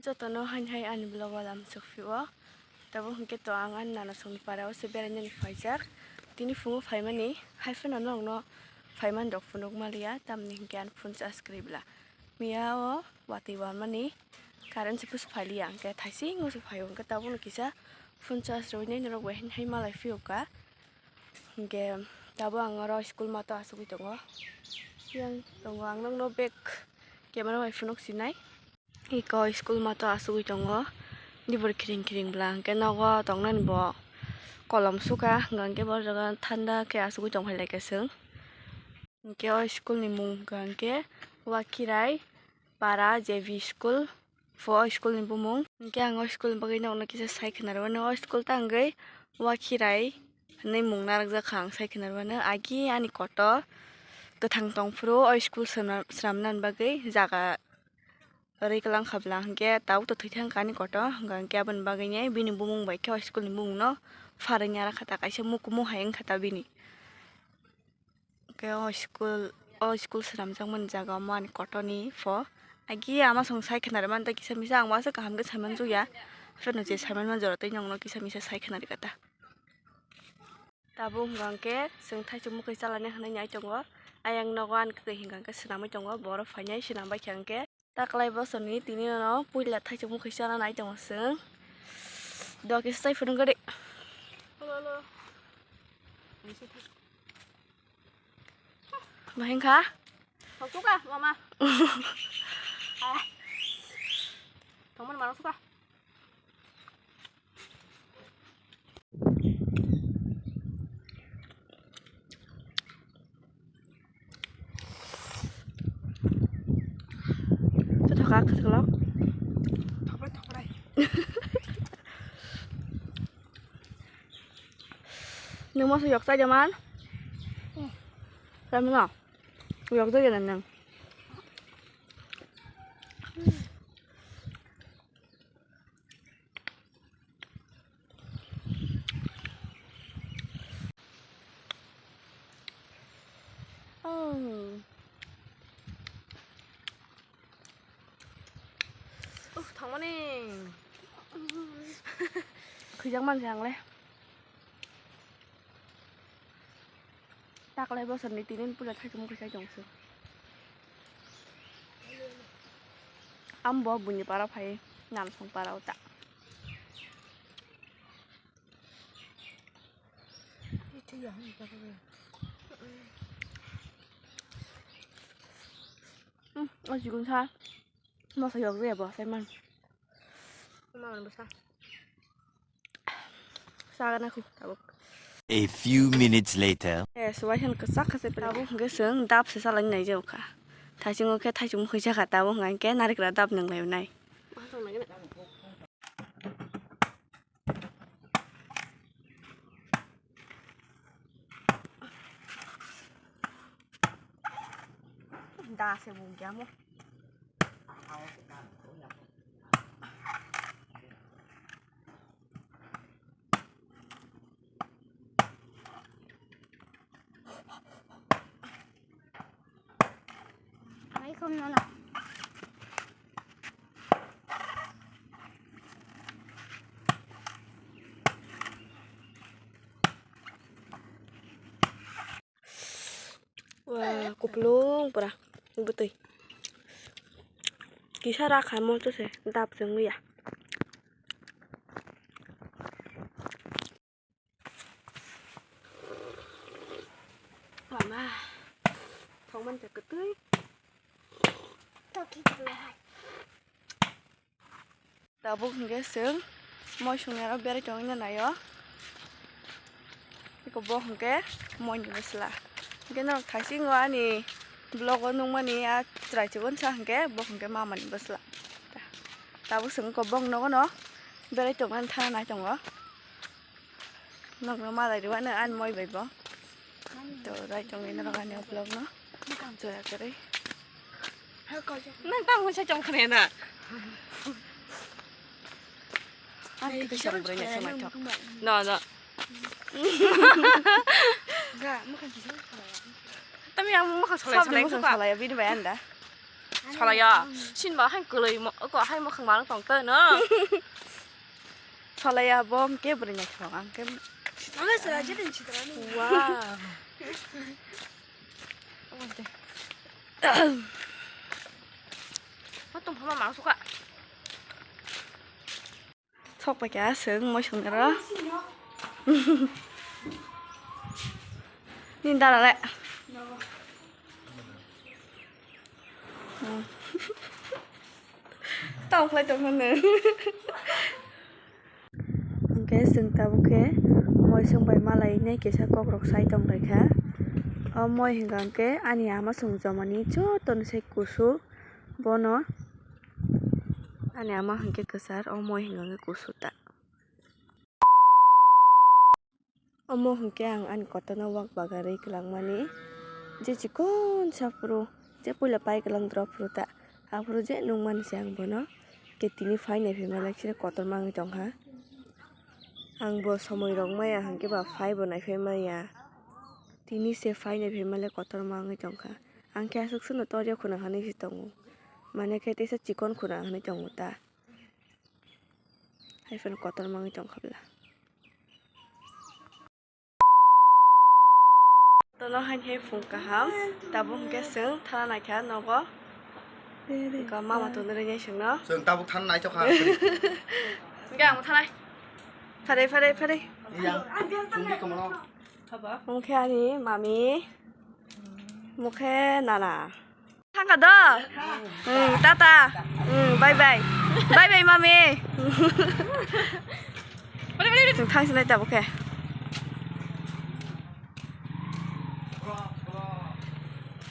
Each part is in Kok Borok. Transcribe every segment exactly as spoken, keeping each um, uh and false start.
Jotono haini hai ani vlog o lam sokphio. Tabuk hwnkhe to ang ani nana songni para o se berainani phaijak. Tini phungo phaimani hai phano norokno phaiman rok phunuk maliya, tamni hwnkhe ani phone charge kwrwi bla. Miya o watwi wanmani current se busu phailiya, hwnkhe thaisingo se phaio, hwnkhe tabukno kisa phone charge rwinai norok bai haini hai malai phiyokha. Hwnkhe tabuk ang oro school mato asugwi tongo. Yang tongo ang nokno bek camera bai phunuk sinai. Iko school mato asugwi tongo. Nibor kiring kiring bla hwnkhe nogo tongnani bo kolom sukha, hwnkhe bo jaga thanda khe asugwi tongphai laikha chwng. Hwnkhe o school ni mung hwnkha hwnkhe Wakhirai para J B school. Pho o school ni bumung. Hwnkhe ang o school ni bagwi nokno kisa sai khna rwmani. O school ta hwnkhe Wakhirai hinwi mung narwkjak kha ang sai khna rwmani. Agi ani kotor kwthang tongphuru o school swnam-, swnamnani bagwi jaga rwi kwlang kha bla hwnkhe tabuk to thwi thang kha ani kotor. Hwnkhe aboni bagwi bini bumung bai khe o school ni bumung no pharwi ya kha ta kaisa mukumu hai wngkha ta bini. Hwnkhe o school, o school swnamjakmani jaga omo ani kotorni pho. Agi ama song sai khna rwmani tei kisa misa ang uansuk kaham khe saiman jukya. Phano je saiman man jora tei nokno kisa misa sai khna rwkha ta. Tabuk hwnkha hwnkhe chwng thaichuk mwkhwi chalani hinwi nai tongo. Ayang nogo ani kwkhwi hwnkha hwnkhe swnamwi tongo. Borok phainai swnam bai kha hwnkhe. Taklai bosoni tini no puila thaichuk mwkhwi chana nai tongo chwng. Doki sai phunuk gari. Hello, hello. Bahing kha? Thok suka, mama. Ah. Thongman mano suka. Thoka khwlwk. Thokrai, thokrai. Nwng moso yok chai jaman? Chai mano? Yok jai gana nwng. Oh. Uh, thangmani. Khwijak manse ang le. Taklai bosor ni tini puila thaichung kwsai tong se. Ambo buini para phai, Namsong para o ta. Hmm, o chikon sa. Masa yok je bo, sai man. Mama bwsa. Sagana khu tabuk. A few minutes later. Eh, suwai han kwchak kha se tabuk hwnkhe chwng dap se salai nai je kha. Thaichung khe thaichung khoi kha tabuk hwnkhe narikra dap nang lai nai. Da se bung kya mo. Mai khum no na. Wah, kupulung pura bwtwi. Kisa rakha mo to se dap se wngya. Mama, thongman khe kwtwi. Tabuk hwnkhe chwng moi songni aro berai tongwi naio. Eko bo hwnkhe moini bwsla. Hwnkhe norok thaisingo ani vlog o nukmani a chwrai chikon sa hwnkhe bo hwnkhe mamani bwsla. Tabuk chwng eko bok nogo no berai tongmani thana nai tongo. Nokno malai rwano ani moi bai bo. To rai tongwi norok ani vlog no. Joya kwrwi. Nang tamo sai chong khne na. Ani kisa rok bwrwi naising naithok. No, no. Tami ang mokha salai salai salai bini bai anda. Cholaya. Sinba hai kwlwi mo-, ko hai mokhang mang tong tano. Cholaya bom ke bwrwi naithok ang ke. Ang sala je din chitra ni. Wow. Omo de. Ma tong phama mang suka. Sok paikha chwng moisong nero. Nini dara le. Tong khlai tong hwnwi. Hwnkhe chwng tabuk khe moisong bai malai nai kisa kokrok sai tong lai kha. O moi hwnkha hwnkhe ani ama chwng jomani jotono sai kusu bono. Ani ama hwnkhe kwchar, o moi hwnkha hwnkhe kusu ta. Omo hwnkhe ang ani kotorno wak bagarwi kwlangmani, je chikon saphuru, je puila pai kwlang drop phuru ta, aphuru je nukmani se ang bono, khe tini phai naiphaima lai chini kotorma wngwi tongkha. Ang bo somoi rok maya hwnkhe ba phai bo naiphai maya, tini se phai naiphaima le kotorma wngwi tongkha. Ang khe aswk swkno torya khuna hwnwi se tongo, mane khe teisa chikon khuna hwnwi tongo ta. Hai phano kotorma wngwi tongkha bwla. Tono hain hai phung kaham, tabuk hwnkhe chwng thana naikha nogo. Wngkha mama tonwi rwngya chwngno. Chwng tabuk thana naithok kha. Hwnkhe ang thanai. Pharai, pharai, pharai. Iya. Chwngni komono. Hwnkhe ani mami. Mokhe nana. Thangkha do? Hmm, tata. Hmm, bye bye. Bye bye, mami. Chwng thangsinai tabuk khe.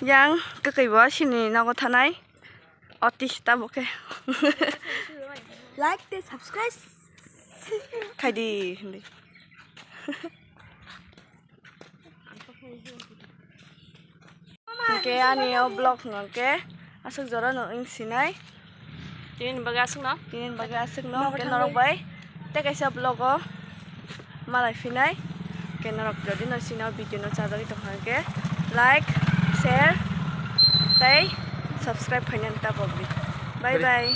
Yang kwkwi bo sini nogo thanai. Otis tabuk khe. Like tei subscribe. Khaidi hindi. Hwnkhe ani o vlog hwnkhe aswk jora no wng sinai. Tini ni bagwi aswk no? Tini ni bagwi aswk no. Hwnkhe norok bai tei kaisa vlog o malai phinai. Hwnkhe norok jodi no sini o video no chajagwi tongkha hwnkhe like, share tei subscribe khainani ta pogdi. Bye bye.